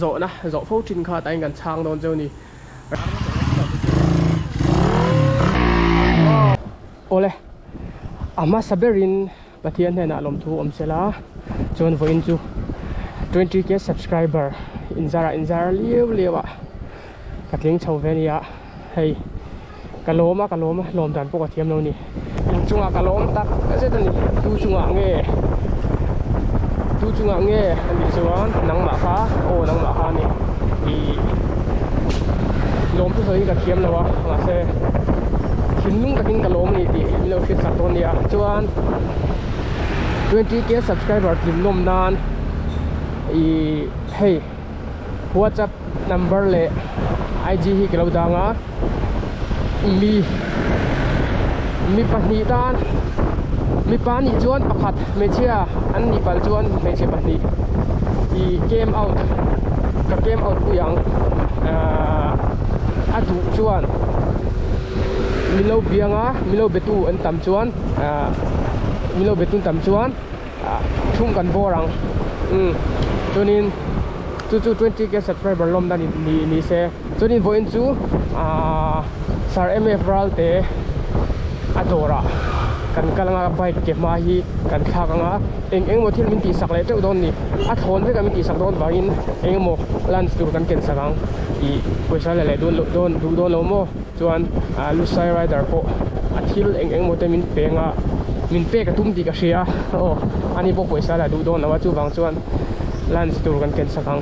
Zawhna zawh fo thin kha tain kan chhang dawn cheu ni. Awle, a hmasa berin Pathian hnenah lawmthu awm sela chuan vawiin chu 20k subscriber inzarah inzar liau liau ah ka tling chho ve nia hei ka lawm a ka lawm a lawm dan pawh ka thiam lo ni inchungah ka lawm tak zet a ni tu chungah nge tu chungah nge a nih chuan nangmah kha aw nangmah kha a ni ih lawm chu sawi ka thiam lo a mahse thinlung takin ka lawm a ni tih min lo hriat chak dawn nia chuan 20k subscriber tlim nawm nan ih hei whatsapp number leh IG hi ka lo dang a mi mi pahnih tan mipa nih chuan pakhat hmeichhia an nih palh chuan hmeichhe pahnih ih came out ka came out pui ang ahh a duh chuan min lo biang a min lo betu an tam chuan ahh min lo betu an tam chuan ah thum kan bawr ang umm chuanin chu chu 20k subscriber lawm dan ni ni se chuanin vawiin chu ah sir mf ralte a dawrah kan kal anga bike ke hma hi kan thlak anga eng eng emaw thil min tih sak leh teuh dawn ni a thlawn vek a min tih sak dawn vangin eng emaw lunch tur kan ken sak ang ih pawisa la leh dawn loh dawn duh dawn lo maw. Chuan Lusai Rider pawh a thil eng eng emaw te min peng a, min pek a tum tih ka hria a, aw ani pawh pawisa la duh dawn lo a, chuvang chuan lunch tur kan ken sak ang,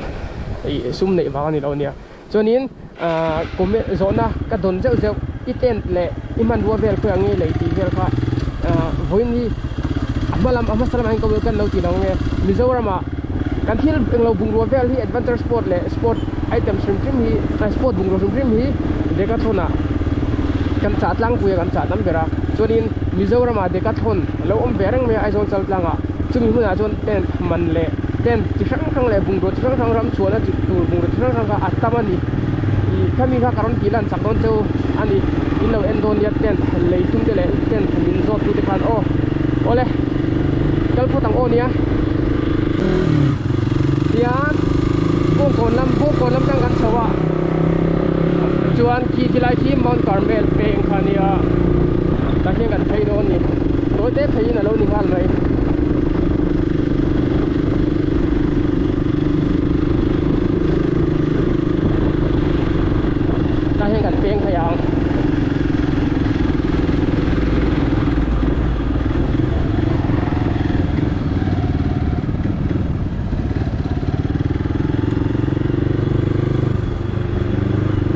ih sum neih vang a ni lo ania. Chuanin comment zawhna ka dawn zeuh zeuh, i tent leh i hmanrua vel khawiah nge lei tih vel kha vawiin hi a hma lam a hmasa lamah hian ka kan lo ti lo ange, Mizoramah kan thil englo bungrua vel hi adventure sport leh sport item hrim hrim hi sport bungrua hrim hrim hi Decathlon ah kan chah tlangpui a kan chah tam ber a chuanin Mizoram ah Decathlon a lo awm ve reng mai a Aizawl chal tlang ah chumi hmunah chuan tent man leh tent chi hrang hrang leh bungrua chi hrang hrang ram chhuahna chi tur bungrua chi hrang hrang kha a tam a ni ih khami kha ka rawn tih lan chak dawn cheu a ni in lo en dawn nia tent lei tum te leh tent min zawt tu te khan aw awle kal phawt ang aw nia tian bawngkawn lam bawngkawn lam tang kan chho a chuan khi khilai khi Mount Carmel peng kha nia tah hian kan phei dawn a ni tawi te pheiin a lo ni nghal mai. Tah hian kan peng thei ang.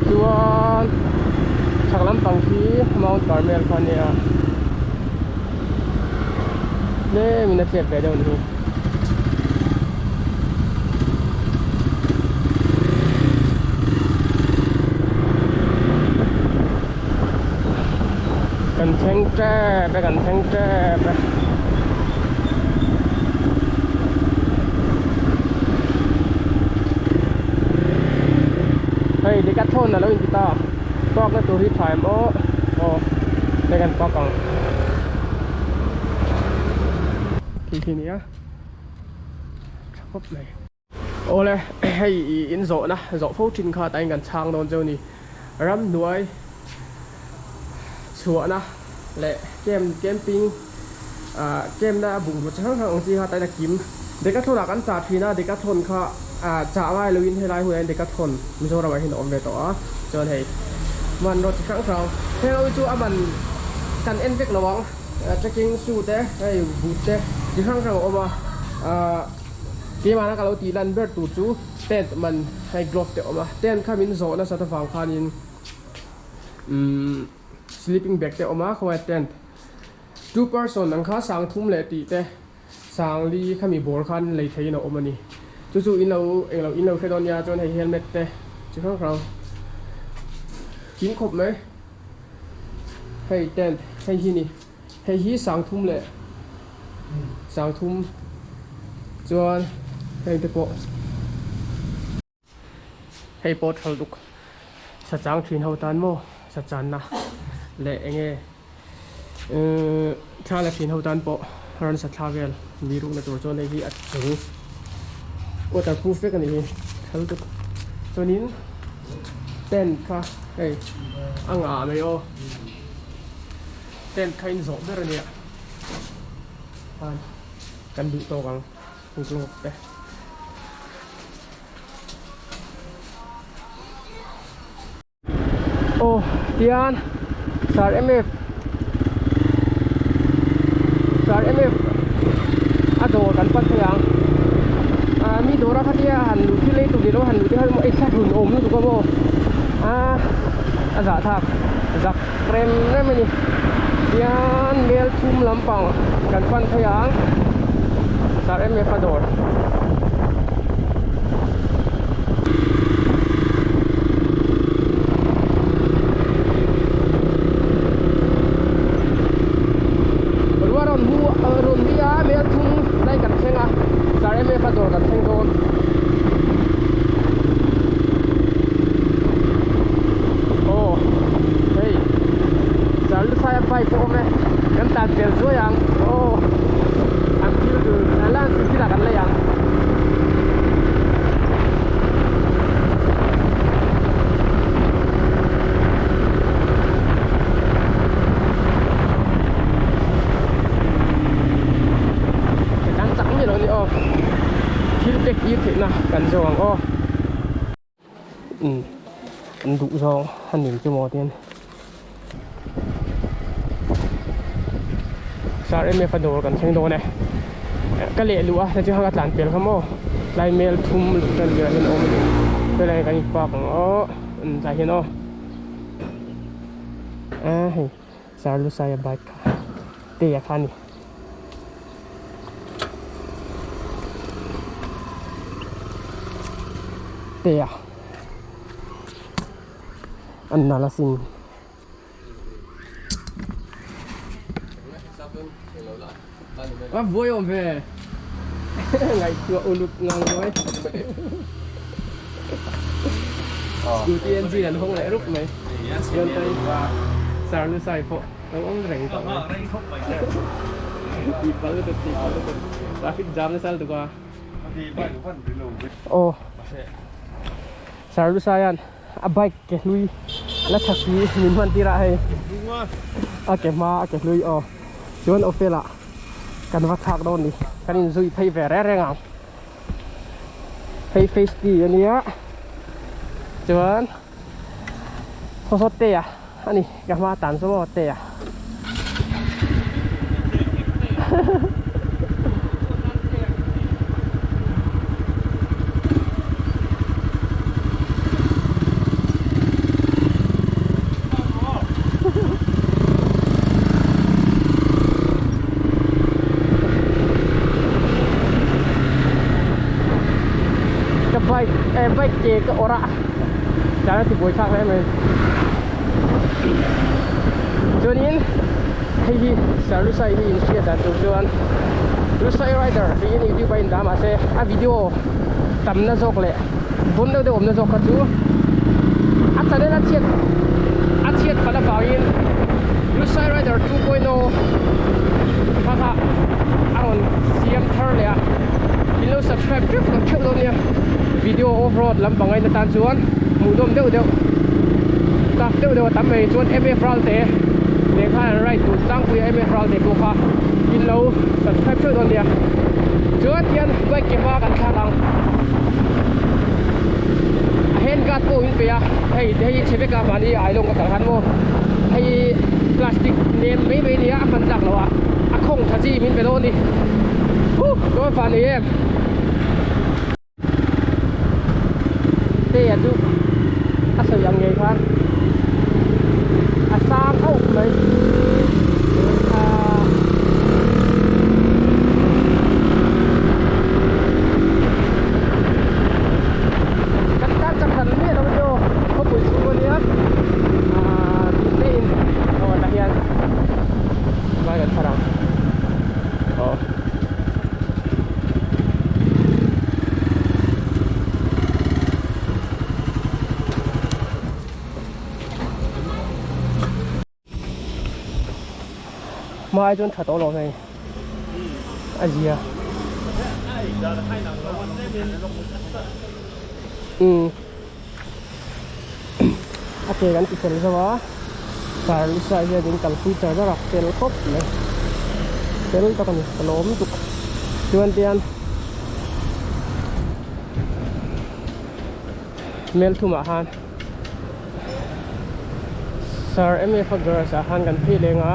Chuan chhak lampang khi Mount Carmel kha ania tlem in a chep ve deuh a ni hi. Kan thleng tep e kan thleng tep e. Hei Decathlon a lo inti ta park na tur hi tha em aw aw hei kan park ang khi khi nia tha khawp mai. Awle hei ih in zawhna zawh fo thin kha tain kan chhang dawn cheu ni ramhnuai chhuahna leh camp camping ah camp na bungrua chi hrang hrang ang chi kha tain a kim Decathlon ah kan chah thin a Decathlon kha ah chah ngai loin helai hunah hian Decathlon Mizoram ah hian a awm ve tawh a chuan hei hmanraw chi hrang hrang heng ho hi chu a man kan en vek lo ang trekking shoe te hei boot te chi hrang hrang a awm a ah. Keimahna ka lo tih lan ber tur chu tent man hei glove te a awm a, tent kha min zawh nasat avang khanin umm sleeping bag te a awm a khawngaih tent two person ang kha sang thum leh tih te sang li khami bawr khan lei theihin a awm a ni chu chu in lo englo in lo hre dawn nia chuan hei helmet te chi hrang hrang kim khawp mai hei tent hei hi ni. Hei hi sangthum leh sangthum chuan heng te pawh hei pawh thal duk sachang thin ho tan maw sachanna leh eng nge uhh thla la thin ho tan pawh ransa thla vel mi rukna tur chuan hei hi a chung waterproof vek a nih hi. Tha lutuk. Chuanin tent kha hei a ngah mai aw. Tent kha in zawh ber a nia. Khan kan duh tawk ang glove te. Aw tian sar em em sar em em a dawr kan pan thei ang ah mi dawr a khatia han luh thil ei tur ni lo han luh te khan ei thlahrun awm lutuk a maw ah a zahthlak zak rem rem a ni tian mel thum lampang kan pan thei ang sar em em a dawr. Ruah rawn hu rawn ri a mel thum lai kan thleng a sar em em a dawr kan thleng dawn. Aw hei sar lu sai a bike pawh awm e kan tan pel zuai ang aw an thil tur a lan chu thil ah kan lei ang. Ka tan chak miah lo a ni aw thil pack tir theih na kan zawng ang aw umm an duh zawng a ning chu maw tian sar em em a dawr kan thleng dawn e ka leh luh a tichuan ka tlan pel kha maw tlai mel thum luh tan vel ah hian a awm a ni helai kan in park ang aw tlai hian aw a hei sar lusai a bike kha te a kha a ni. Te a an nal asin. A buai awm ve ngaihtuah uluk ngang mai scooty engine an hawng leh rup mai chuan tai sar lu sai pawh lo awm reng tawh mai tih palh lutuk tih palh lutuk traffic jam nasa lutuk a aw sar lu sai an a bike ke hlui la tha si min hman tir ah hei a ke hma a ke hlui aw chuan ofel ah kan va thlak dawn ni kan in zui phei ve reng reng ang hei face t ania chuan saw saw te a ani ka hma tan saw maw te a Ka bike eh bike ke ka awrh a chuan a ti buai thlak hle mai chuanin hei hi sir Lusai hi in hriat dan tur chuan Lusai rider tiin youtube a in dah mahse a video tamna zawk leh vawn deuh deuh awmna zawk kha chu a channel a chhiat a chhiat palh avangin Lusai rider 2.0 kha kha a rawn siam thar leh a in lo subscribe teuh teuh theuh dawn nia video off road lampang ain atan chuan hmuhnawm deuh deuh tak deuh deuh a tam mai chuan mf ral te nen khan an ride tur tlangpui a mf ral te pawh kha in lo subscribe theuh dawn nia chuan tihian bike ke hma kan thlak ang a hand guard pawh in pe a hei hei hi chhe vek a mahni ailawng ka kal khan maw hei plastic nem mai mai nia a hman tlak loh a a khawng tha chi min pe dawn a ni huh ka va nei em. Te a chu a sawi ang ngei khan a sang auh mai ah kan tan chak hran miah lo chu khawpui chhung ania ah tih te in aw tah hian vai kan thar ang aw. Hma ai chuan tha tawh lo hei a zia. Umm a ke kan ti fel zo a car nasa hian in kalpui char char a fel khawp mai fel tak a ni ka lawm tuk chuan tian Melthumah khan Sir M_F a garage ah khan kan phei leng a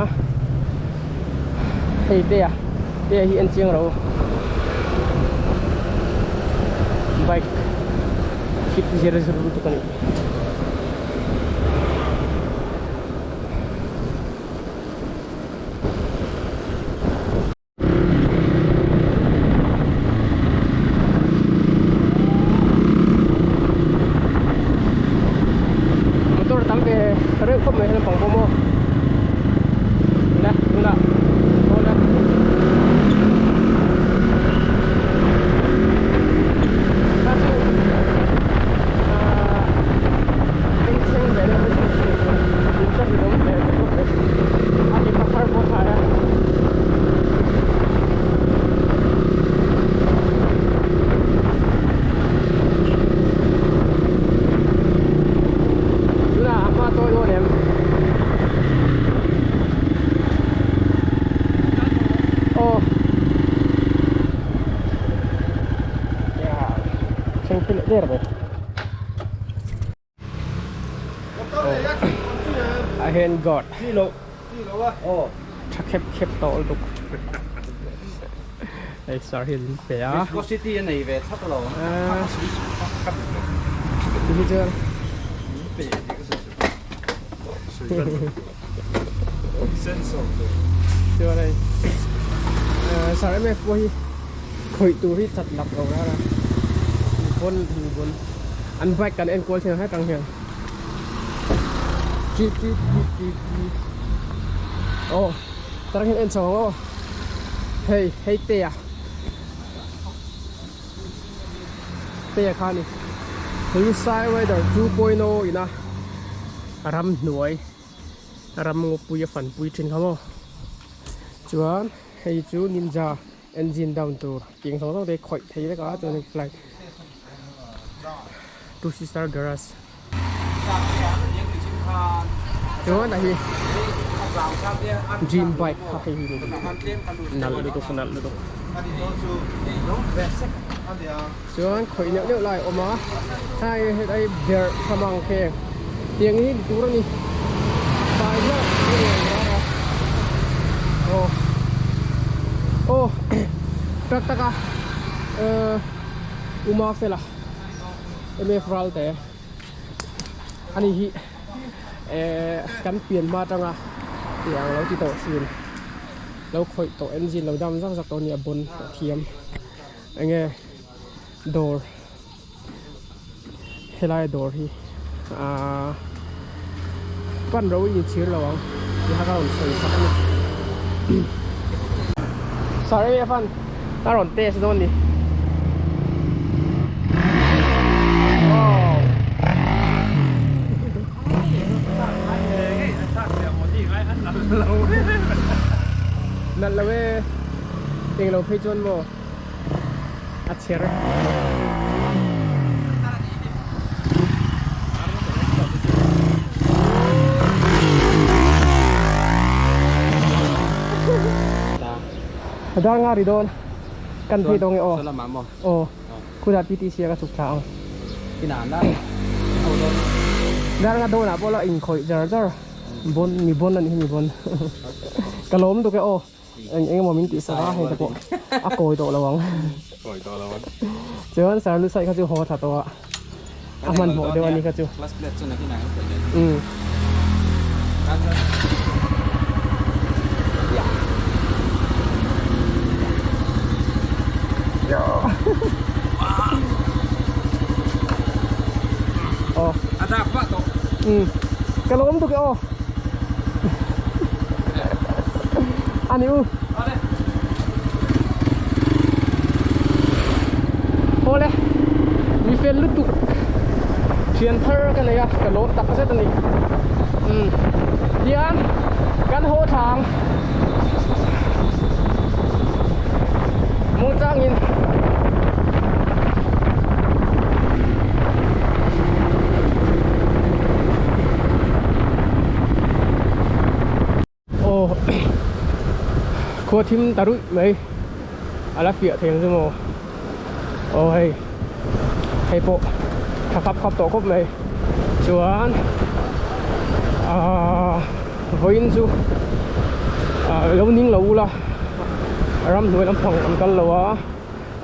hei te a te hi en chiang ro bike hip zir zir lutuk a nih hi. Motor tam ve reuh khawp mai hian pang pawh maw le tunah awle kha chu ahh thleng ve deuh mai chu in awm ve khawp mai a ti phar pawh thlai a. Tunah a hma tawi dawn em? Aw. Thleng phei leh der mai. A hen god tha khep khep tawh lutuk hei sir hi an pe a Viscosity a nei ve thlap lo ti hi chuan chuan hei sir mf pawh hi khawih tur hi chat lak lo rara bon bon an bike kan enkual thin ang hetang hian chi chi chi chi chi aw tarang hian en chho ang aw hei hei te a te a kha ni Hillside Rider 2.0 ina ramhnuai ramngawpui a fanpui thin kha maw chuan hei chu ninja engine down tur tih ang zawng zawng te khawih thei vek a chuan hei flight two sister garage chuan a hi dream bike kha hei hi nalh lutuk nalh lutuk chuan khawih neuh neuh lai a awm a hei hetlai berh tha mang kheng tiang hi ni tur a ni fai hlauh a ni ang rar a aw aw tak tak a ehh uma fela mf ral te ani hi ehh kan pian hma atanga tiang lo ti tawh thin lo khawih tawh engine lo dam zak zak tawh a ni a bawn a thiam enge dawr. Helai dawr hi aaa pan ro in chhir lo ang tih kha ka rawn sawi sak a ni sorry a fan a rawn test dawn ni wow nalh lo e englo phei chuan maw. a chher. Dar nga ri dawn kan phei dawn nge aw aw khutah PTC a ka chhuk thla ang dar nga dawnah pawh la inkhawih char char bon mi bon a nih hi mi bon ka lawm lutuk e aw. Eng eng emaw min tih sak a hei te pawh a kawi tawh lo ang. Kawi tawh lo ang. Chuan sir Lusai kha chu haw tha tawh a. A hmanhmawh deuh a ni kha chu. Class plate chu nakin ah kan sawi leh. Umm. Aw. A dak vah tawh. Umm. Ka lawm tuk e aw. Ani u. Awle. Mi fel lutuk. Thian thar ka nei a, ka lawm tak zet ani. Umm. Tian kan haw thlang. Muangchangin. Khua thim ta ruih mai a la fiah thei ang chu maw aw hei hei pawh tha khap khap tawh khawp mai chuan ahh vawiin chu ah lo ning lo ula ramhnuai lampang an kal lo a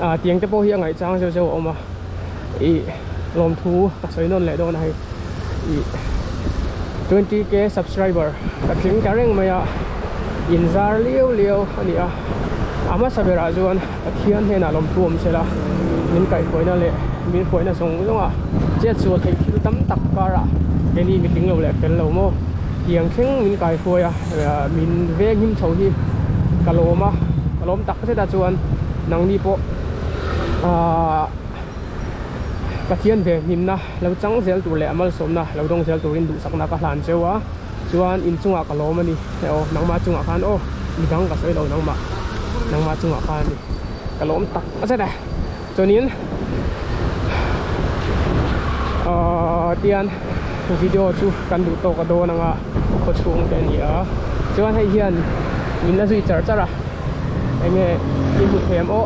ah tiang te pawh hi a ngaih chang zeuh zeuh a awm a ih lawmthu ka sawi nawn leh dawn a hei ih 20k subscriber ka tling ta reng mai a inzar liau liau a ni a a hmasa berah chuan Pathian hnenah lawmthu awm se la min kaihhruaina leh min hruaina zawng zawng a chet sual theih thil tam tak karah keini mitling lo leh fel lo maw tiang thleng min kaihruai a min veng him chho hi ka lawm a ka lawm tak zet a chuan nangni pawh ahh Pathian ve hlimna lo chang zel tur leh a malsawmna lo dawng zel turin duhsakna ka hlan cheu a chuan inchungah ka lawm a ni aw nangmah chungah khan aw midang ka sawi lo nangmah nangmah chungah khan a ni ka lawm tak zet a chuanin ahh tian video chu kan duh tawk a dawn anga khaw chhung te a ni a chuan hei hian min la zui char char a enge i hmuh theih ang aw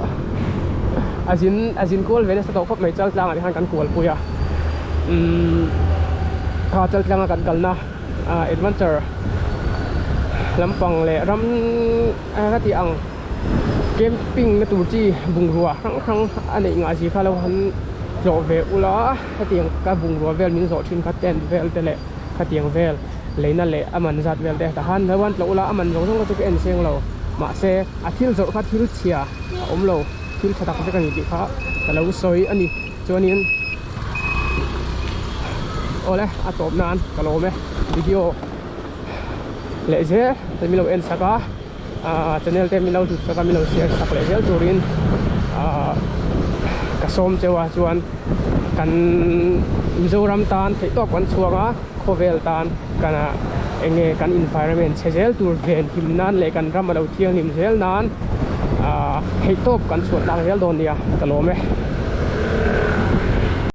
a zin a zin kual ve nasa tawh khawp mai chal tlangah te khan kan kual pui a umm kha chal tlanga kan kalna ah adventure lampang leh ram ka tih ang camping na tur chi bungrua hrang hrang a neih ngah zia kha lo han tlawh ve ula hetiang ka bungrua vel min zawh thin kha tent vel te leh khatiang vel leina leh a man zat vel te tah khan lo han tlawh ula a man zawng zawng kha chu ka en seng lo mahse a thil zawrh kha thil chhia a awm lo thil tha tak vek a ni tih kha ka lo sawi a ni chuanin awle a tawp nan ka lawm e video leh zel te min lo en sak a ah channel te min lo hlut sak a min lo share sak leh zel turin ah ka sawm cheu a chuan kan Mizoram tan theih tawp kan chhuang a khawvel tan kan ah eng nge kan environment chhe zel tur ven him nan leh kan ram a lo thianghlim zel nan ah theih tawp kan chhuah tlak zel dawn nia ka lawm e.